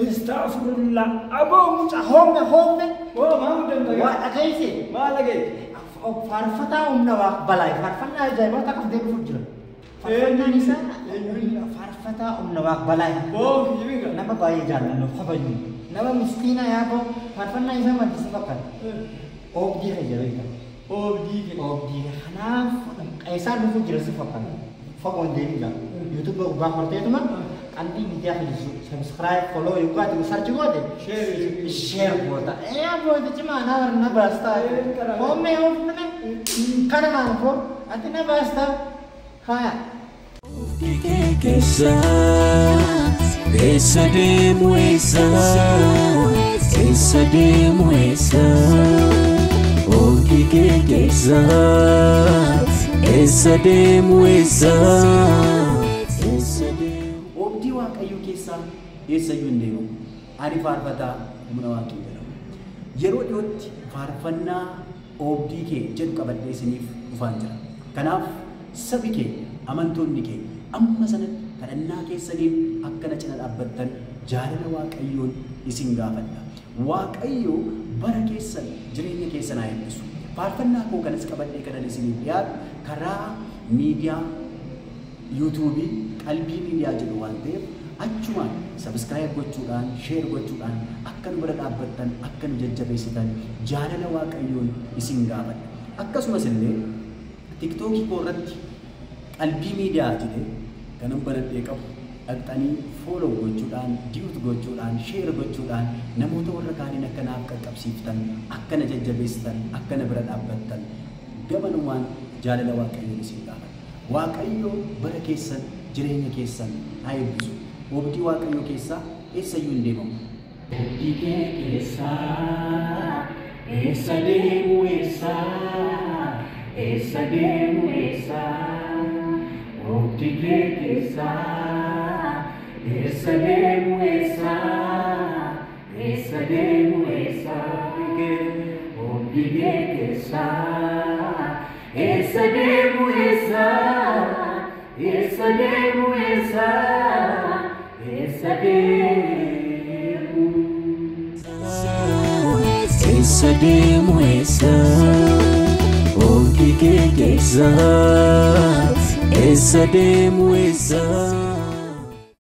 Astaghfirullah. Aboo mucaa homme homme. Oo maal danda'a? Waa dhageesse. Maal dhageesse? Faarfataa humna waa balaa faarfannaa ajaa'ibaa takka deebifuuf jira. Faarfannaan isaa faarfataa humna waa balaa. Oo jibinga. Nama baay'ee jaallannu kabaju. Nama miskiina yaaboo faarfannaa isaa maddisiisu fakkaata. Oobdii kan jedhu beekama. Oobdii kee. Oobdii kanaaf isaan dhufuu jira si fakkaata. Fagoon deemudha. YouTube gubbaa horteetuma qalbii miidiyaa fayyadu subscribe follow yookaan ati search goote share goota. Ee abboota cimaa na na baastaa. Hoomee hoomne kana naan foo ati na baastaa. Haya. Keessa eessa deemu eessa eessa deemu eessa oobdii kee keessa eessa deemu eessa eessa deemu. Oobdii Waaqayyoo keessaa eessayyuu hin deemamu. Ani faarfataa humna Waaqii jedhama. Yeroo dhiyootti faarfannaa oobdii kee jedhu qabadhee isiniif dhufaan jira. Kanaaf sabi kee amantoonni kee amma sanatti kadhannaa keessaniin akkana cina dhaabbattan jaalala Waaqayyoon isin gaafadha. Waaqayyo bara keessan jireenya keessan haa eebbisu. Faarfannaa koo kanas qabadhee kanan isiniif dhiyaatu karaa miidiyaa yuutuubii qalbii miidiyaa jedhu waan ta'eef achumaan subscribe gochuudhaan share gochuudhaan akka nu bira dhaabbattan akka nu jajjabeessitan jaalala Waaqayyoon isin gaafadha. Akkasumas illee tiktookii koo irratti qalbii miidiyaa jedhee kanan banadhee qabu dhaqxanii follow gochuudhaan duet gochuudhaan share gochuudhaan namoota warra kaaniin akka naaf qaqqabsiiftan akka na jajjabeessitan akka na bira dhaabbattan gamanumaan jaalala Waaqayyoon isin gaafadha. Waaqayyo bara keessan jireenya keessan haa eebbisu. Oobdii Waaqayyoo keessaa eessayyuu hin deemamu. Oobdii kee keessaa eessa deemu eessa eessa deemu eessa oobdii kee keessaa eessa deemu eessa eessa deemu eessa oobdii kee keessaa eessa deemu eessa eessa deemu eessa eessa deemu. Eessa deemu eessa oobdii kee keessa eessa deemu eessa.